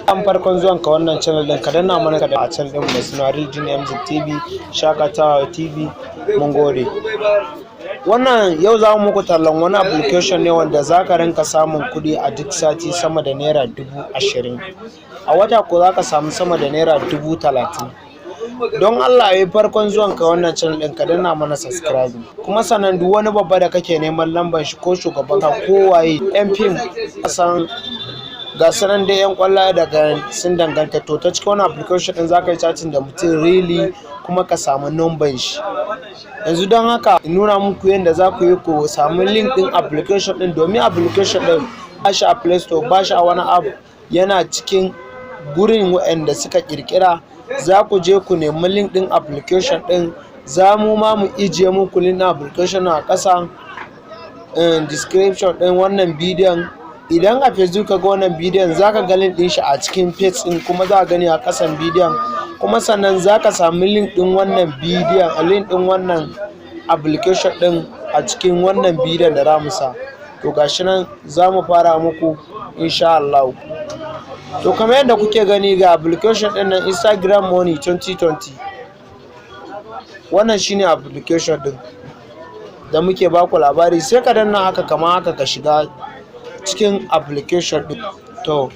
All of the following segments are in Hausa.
An farkon zuwan ka wannan channel din, ka danna mana da a channel din mai suna Region MZ TV, Shakatawa TV. Mun gode. Wannan yau za mu muku tallan wani application ne wanda za ka rinka samun kuɗi a duk sati sama da ₦20,000 a wata, ko za ka samu sama da ₦30,000. Don Allah, yi farkon zuwan ka wannan channel din, ka danna mana subscribe. Kuma sannan duk wani babba da kake neman lambar shi, ko shugaban ka, ko waye, yan fim, san ga sanan dai, yan kwallaye daga sun danganta, to ta cikin wani application din zaka yi chatting da mutum really kuma ka samu number shi. Yanzu don haka in nuna muku yadda za ku yi ku samu link din application din, domin application din ba shi a Play Store, ba shi a wani app, yana cikin gurin waɗanda suka kirkira. Za ku je ku nemi link din application din. Za mu ma mu ijiye muku link din application a ƙasa description din wannan bidiyon. Idan a Facebook ka ga wannan bidiyon, za ka ga link din shi a cikin page din, kuma za ka gani a ƙasan bidiyon. Kuma sannan za ka samu link din wannan bidiyon, link din wannan application din a cikin wannan bidiyon da za mu sa. To, gashi nan za mu fara muku insha Allah. To, kamar yadda kuke gani, ga application din nan, Instagram Money 2020. Wannan shine application din da muke baku labari. Sai ka danna haka, kamar haka, ka shiga cikin application din. To,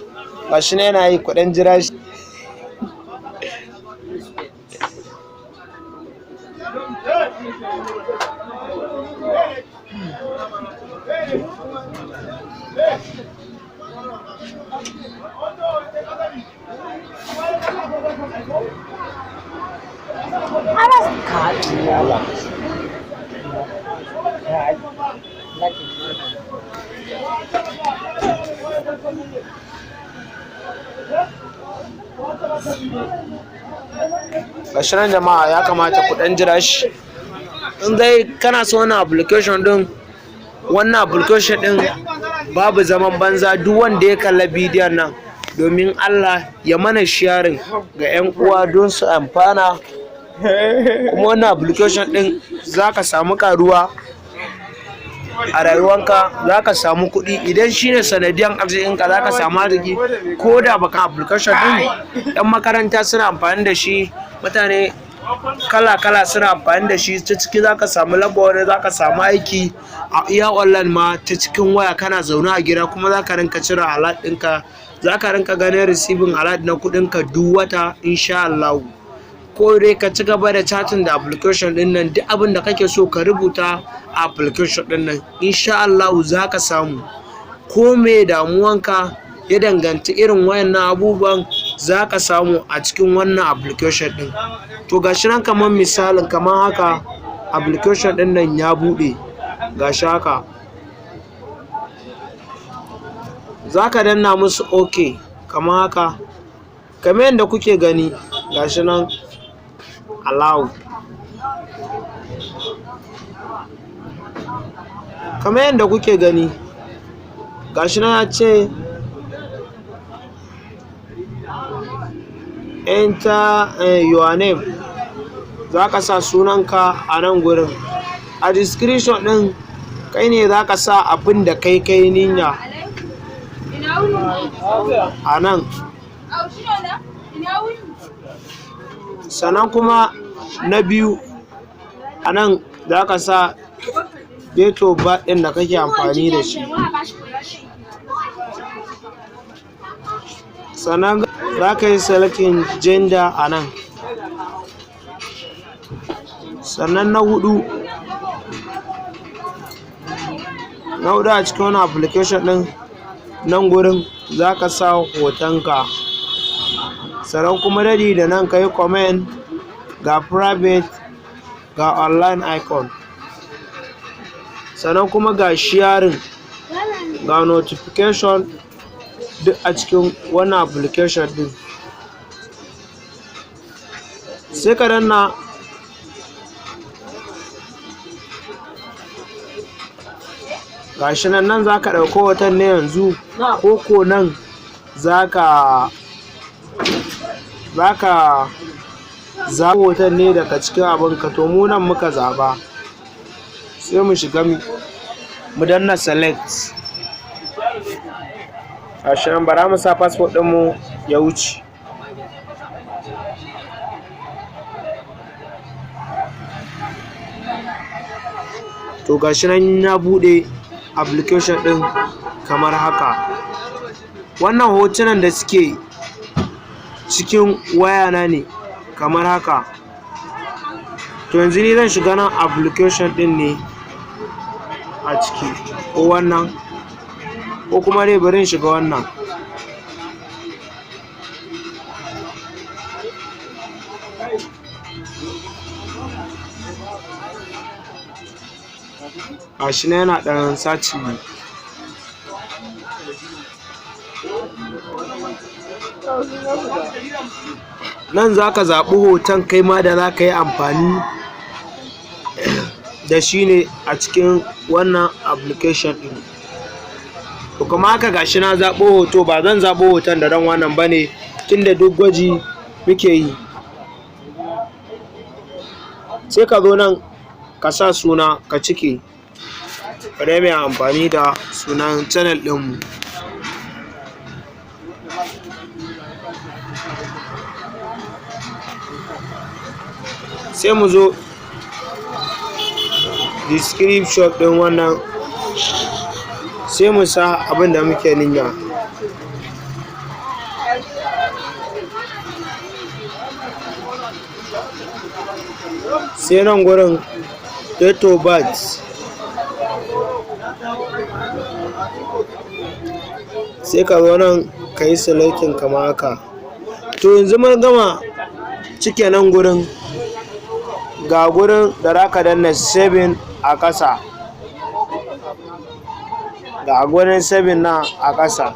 gashi nan yana yi, kuɗin jira shi. Gashi nan jama'a, ya kamata ku ɗan jira shi. In dai kana so wannan application din, wannan application din babu zaman banza. Duk wanda ya kalla bidiyon nan, domin Allah ya mana sharing ga 'yan uwa don su amfana. Kuma wannan application din za ka samu karuwa a rayuwanka, za ka samu kuɗi. Idan shine sanadiyan arzikinka, za ka samu arziki ko da baka. Application din, yan makaranta suna amfani da shi, mutane kala-kala suna amfani da shi. Ta ciki za ka samu lamba wani, za ka samu aiki a iya online ma ta cikin waya, kana zaune a gida. Kuma za ka rinka cire alert ɗinka, za ka rinka ganin receiving alert na kuɗinka duk wata insha Allah. Ko dai ka ci gaba da chatting da application din nan, duk abin da kake so ka rubuta a application din nan, insha Allah za ka samu. Ko me damuwanka ya danganci irin wayannan abubuwan, za ka samu a cikin wannan application din. To, gashi nan, kamar misalin kamar haka, application din nan ya buɗe. Gashi haka, za ka danna musu OK kamar haka, kamar yadda kuke gani. Gashi nan, allow. Kamar yadda kuke gani, gashi nan ya ce "Enter your name". Za ka sa sunanka a nan gurin. A description ɗin, kai ne za ka sa abin da kai kai niyya a nan. Sannan kuma na biyu, a nan za ka sa date of birth ɗin da kake amfani da shi. Sannan za ka yi selecting gender a nan. Sannan na hudu a cikin wani application ɗin, nan gurin za ka sa hotonka. Sannan kuma dadi da nan ka yi comment, ga private, ga online icon, sannan kuma ga sharing, ga notification, duk a cikin wannan application din. Sai ka danna. Gashi nan, nan za ka ɗauko hoton ne yanzu, ko nan za ka zaɓi hoton ne daga cikin abinka. To, mu nan muka zaɓa, sai mu shiga mu danna select. Gashi nan, bara mu sa passport ɗinmu ya wuce. To, gashi nan na buɗe application ɗin kamar haka. Wannan hotunan da suke cikin wayana ne kamar haka. To, yanzu ni zan shiga nan application ɗin ne a ciki, ko wannan, ko kuma dai bari in shiga wannan. Gashi nan yana ɗan searching ne. Nan za ka zaɓi hoton kai ma da za ka yi amfani da shi ne a cikin wannan application ɗin. To, kuma haka gashi na zaɓo hoto. Ba zan zaɓo hoton da ran wannan ba ne, tunda duk gwaji muke yi. Sai ka zo nan ka sa suna ka cike. Bari mu yi amfani da sunan channel ɗinmu. Sai mu zo description ɗin wannan, sai mu sa abin da muke niyya. Sai nan gurin date of birth, sai ka zo nan ka yi selecting kamar haka. To, yanzu mun gama cike nan gurin. Ga gurin da za ka danna saving a ƙasa. Ga gurin saving nan a ƙasa.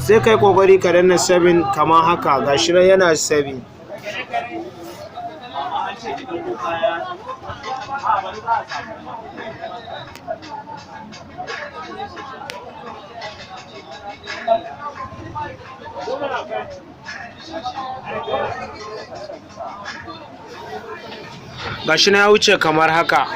Sai kai ƙoƙari ka danna saving kamar haka. Ga shi nan yana saving. Gashi nan ya wuce kamar haka.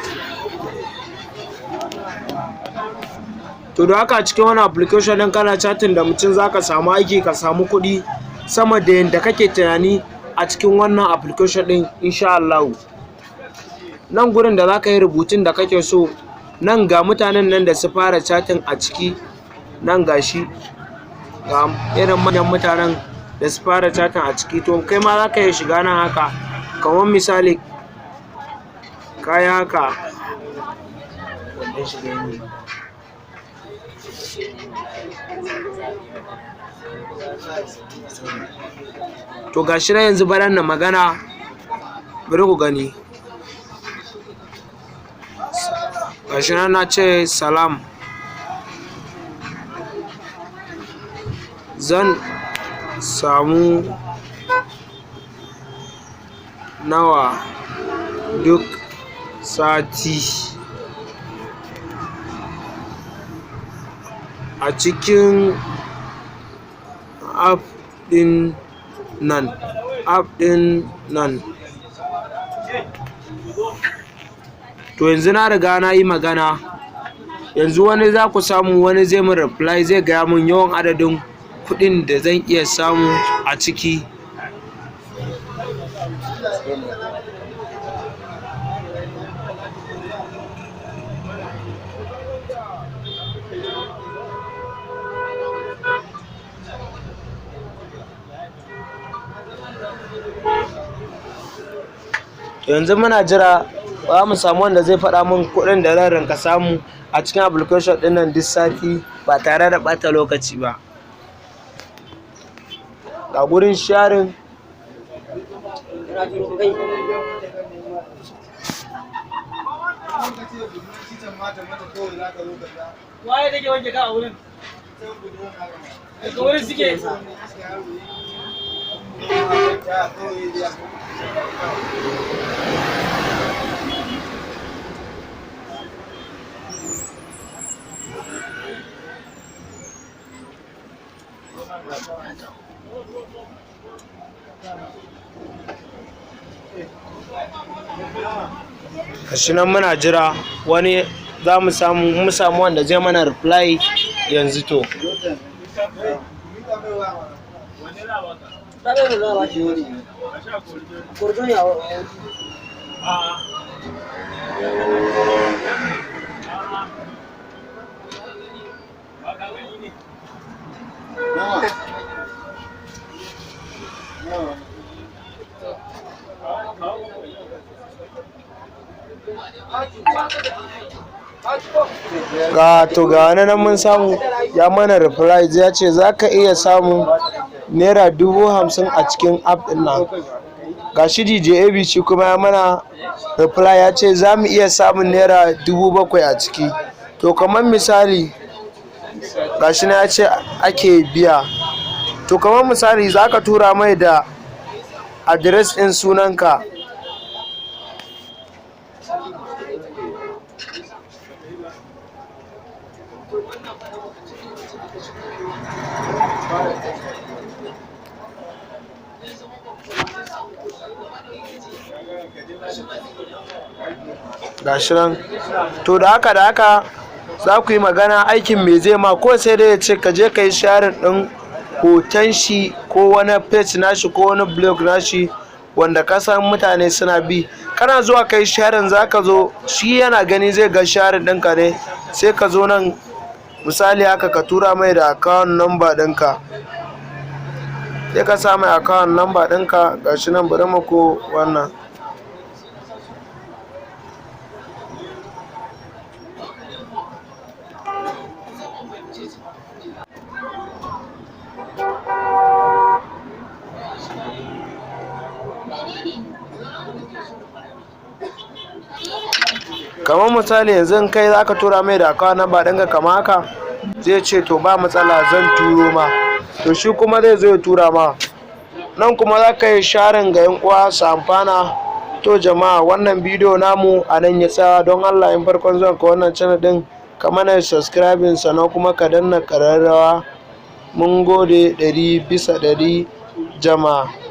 To, da haka cikin wani application ɗin kana chatting da mutum, zaka samu aiki, ka samu kuɗi sama da yadda kake tunani a cikin wannan application ɗin, insha Allahu. Nan gurin da zaka yi rubutun da kake so. Nan ga mutanen nan da su fara chatting a ciki nan. Gashi ga irin manyan mutanen da su fara chatting a ciki. To, kai ma zaka iya shiga nan haka, kamar misali ka yi haka wannan shiga ne. To, gashi nan yanzu baran na magana, bari ku gani. Gashi nan na ce, "Salam, zan samu nawa duk sati a cikin app ɗin nan app ɗin nan?" To, yanzu na riga na yi magana. Yanzu wani za ku samu, wani zai min reply, zai gaya min yawan adadin kuɗin da zan iya samu a ciki. Yanzu muna jira za mu samu wanda zai faɗa min kuɗin da zan rinka samu a cikin application ɗin nan duk sati ba tare da ɓata lokaci ba. Ga gurin sharing. Waye take wanke ka a wurin? Daga wurin suke. Gashi nan muna jira wani za mu samu wanda zai mana reply. Yanzu to ga to ga wani nan mun samu ya mana reply, ya ce za ka iya samun ₦50,000 a cikin app ɗin nan. Ga shi DJ ABC kuma ya mana reply, ya ce za mu iya samun ₦7,000 a ciki. To kamar misali, ga shi na ya ce ake biya. To kamar misali, za ka tura mai da address ɗin sunanka. Gashi nan. To da haka za ku yi magana. Aikin me zai ma ko sai dai ya ce ka je ka yi sharing ɗin hoton shi ko wani page nashi ko wani blog nashi wanda ka san mutane suna bi. Kana zuwa kai sharing, za ka zo shi yana gani, zai ga sharing ɗinka ne. Sai ka zo nan, misali haka, ka tura mai da account number ɗinka. Sai ka sa mai account number ɗinka. Gashi nan, bari muku wannan. Kamar misali, yanzu in kai zaka tura mai da account number ɗinka kamar haka, zai ce to ba matsala, zan turo ma. To shi kuma zai zo ya tura ma. Nan kuma za ka yi sharing ga yan uwa su amfana. To jama'a, wannan bidiyo namu a nan ya tsaya. Don Allah, in farkon zuwan ka wannan channel din, ka mana subscribing, sannan kuma ka danna ƙararrawa. Mun gode 100% jama'a.